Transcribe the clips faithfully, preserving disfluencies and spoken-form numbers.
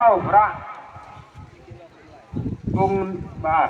Au, bra. Kung ba.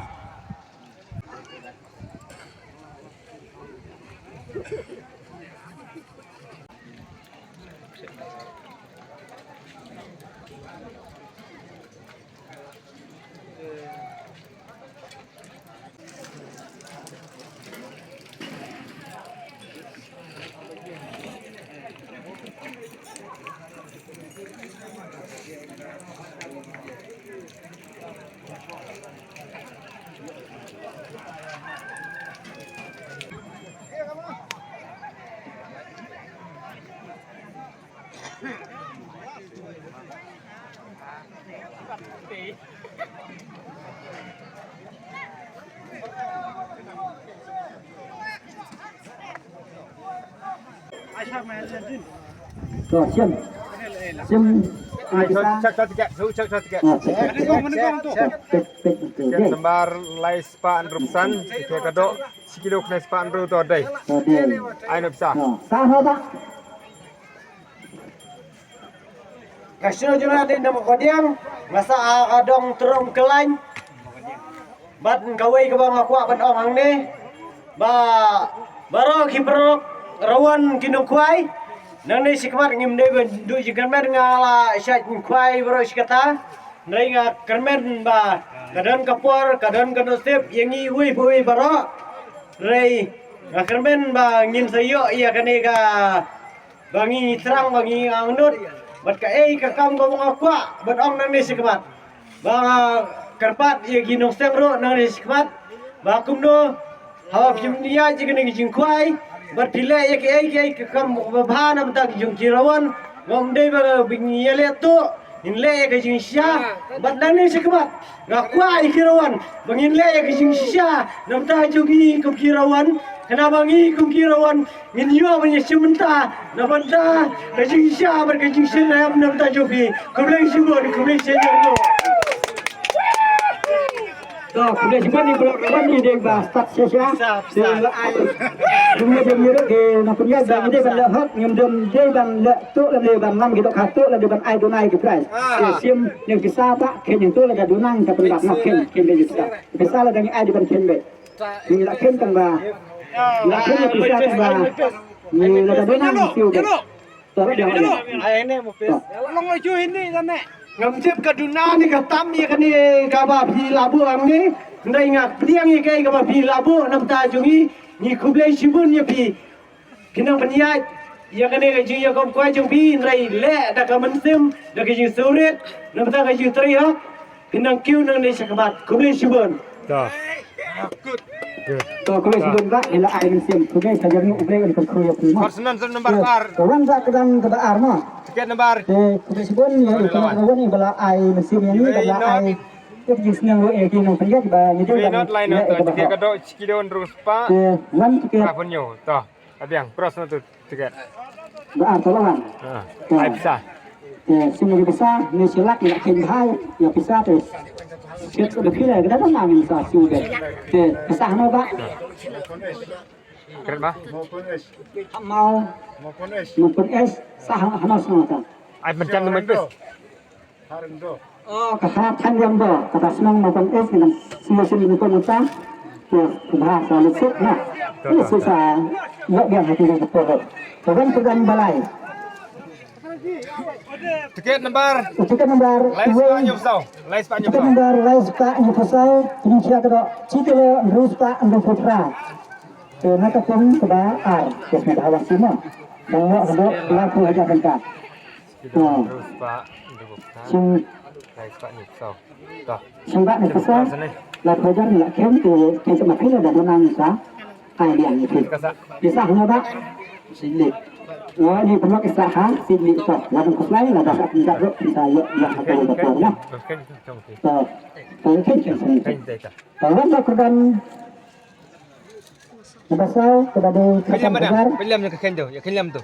To, sim. Sim. Ai, shot, shot, shot tiket. Shot, shot, shot tiket. Ah, tiket. Tiket, tiket, tiket. Tiket nambar lai spah hynriewphew san, tiket ka dok, shi kilo khyndai spah hynriew to dei. To dei. Ai, na pisa. Ah, sah ho ba. Ka shu juna dei na Mawkadiang, nga sah ha ka dong Trum Kyllain. Bad kawei kaba nga kwah ban ong hangne ba baroh ki paralok Rawan ki nongkhwai, nangne shakhmat ngim dei ban duh jingkyrmen, nga la shait khwai baroh shi katta. Hynrei nga kyrmen ba ka don ka por, ka don ka nusip ïa ngi uwei pa uwei baroh. Hynrei nga kyrmen ba ngin sa ïoh ïa kane ka ba ngi thrang, ba ngi angnud bad kaei ka kam kaba nga kwah ban ong nangne shakhmat. Ba nga kyrpad ïa ki nongseng ruh nangne shakhmat ba kumno haba phim ïaid ïa kane ka jingkhwai bad phi leh ïa kiei kiei ka kam ba bha na bynta ki jong ki Rawan, ngam dei ba ngin ïaleh tuh. Ngin leh ïa ka jingshisha bad nangne shakhmat nga kwah ïa ki Rawan ba ngin leh ïa ka jingshisha na bynta jong ngi kum ki Rawan. Khnang ba ngi kum ki Rawan ngin ïoh ban ïashim bynta na bynta ka jingshisha bad ka jingshitrhem na bynta jong phi. Khublei shibun, khublei shibun. To, khublei shibun ïa ki paralok Rawan, ngi dei ban start shisha. Pisa, pisa. Te la ai. Kumne dei ngi ruh ki nongpynïaid ba ngi dei ban leh hok, ngim dei ban leh tuh lane ban lam ki dohkha tuh lane ban ai donai ki prize. Ah. Te sim ne pisa ba kheiñ ïa tuh lada donang ka pynbak noh kheiñ, kheiñ beit pisa. Pisa lada ngi ai dei ban kheiñ beit. Ngi la kheiñ tang ba. Ngi la kheiñ ïa pisa tang ba. Ngi lada donang ngi siew beit. Ai ne mo pes. Long oi chu hindi kane. Ngam tip ka duna ne ka tam ïa kane kaba phi la buh hangne. Hynrei nga pdiang ïa kaei kaba phi la buh na bynta jong ngi. Ngi khublei shibun ïa phi. Phi nang pynïaid ïa kane ka jingïakhun khwai jong phi, hynrei leh da ka mynsiem, da ka jingsngewrit na bynta ka jingtrei hok. Phi nang kiew nangne shakhmat. Khublei shibun. To. To, khublei shibun ba ngi la ai mynsiem. Khublei, sa ïa U Blei un kyrkhu ïa phi mo. Personal number ar. To, wan ba ka dang kaba ar mo. Tiket number. Te khublei shibun ïa u khynnah Rawan ba la ai mynsiem ïa ngi, ba la ai. Te jingsneng ruh ïa ki nongpynïaid ba ngi dei. Not line to. Tiket ka dok shi kilo hynriew spah. Te wan tiket. Ka pynïoh. To. Abiang, cross na tu tiket. Ba ar tolong. Ah, ai pisa. Eh, sini di pisa, ni silak ni kin bahai, ya pisa tu. Sik de pila, kita dah nangin sa sini de. Eh, pisa hano ba? Kret ba? Mau. Maupun es, sah hano semua ta. Ai macam tu main pis. Oh, ka ha than yang ba, ka ta snong ma ban es ngan sngewsih ni ko nta. Ke, ke ba sa lut suk na. Ni sisa, yak yang hati ni ko. Ka ban ka ban balai. Tiket number. Tiket number. Lai spah hynñiew phew saw. Lai spah hynñiew phew saw. Tiket number lai spah hynñiew phew saw. Ini sia ka dok. Tiket lai spah hynñiew phew phra. Ke na ka pun ka ba ar. Ke na ka hawan sima. Ba yak ka dok. Lai phew hajar tyngka. Sing, sing ba ni pisa. La phajar ni la khem tu, khem sama khem da dona ni sa. Ai dia ni tu. Pisa hanga ba. Sini. Oh, ni pernah pisa ha, sini tu. La dong kuslai, la dah kat tindak tu, pisa ya, ya, ha, tu, tu, ya. Tu, tu, tu, tu, tu. Kalau nak kurban, pisa, kita ada. Khem mana? Khem tu, ya, khem tu.